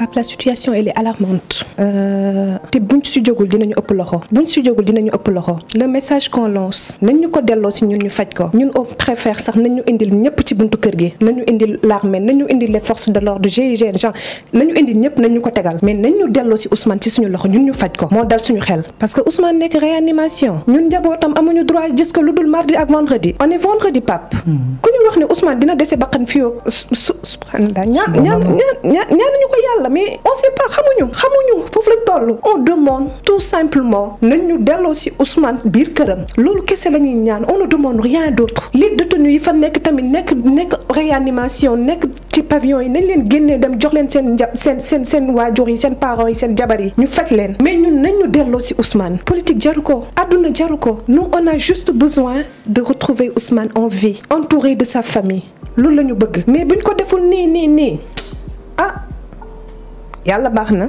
Pape, la situation elle est alarmante. te buñ si jógul dinañu ëpp loxo le message qu'on lance nañ ñu ko delloo si ñun ñu faj ko ñun on préfère sax nañ ñu indil ñëpp ci buntu kër gi nañu indil l'armée nañu indil les forces de l'ordre GIGN genre nañu indil ñëpp nañ ñu ko tegal mais nañ ñu delloo si Ousmane ci suñu loxo ñun ñu faj ko moo dal suñu xel parce que Ousmane nekk réanimation ñun njabootam amuñu droit gis ko lu dul mardi ak vendredi on est vendredi Pape ku ñu wax ne Ousmane dina dese bakkan fii subhanallah ñaanuñu ko yàlla mais on sait pas xamuñu foofu lañ toll on demande tout simplement nañ ñu delloo si Ousmane biir këram loolu kese la ñuy ñaan on ne demande rien d'autre les détenus yi fa nekk tamit nekk réanimation nekk ci pavillon yi nañ leen génnee dem jox leen seen waajur yi seen parents yi seen jabar yi ñu faj leen mais ñun nañ ñu delloo si Ousmane politique jaru ko àdduna jaru ko nous on a juste besoin de retrouver Ousmane en vie entouré de sa famille loolu la ñu bëgg mais buñ ko deful nii ah yàlla baax na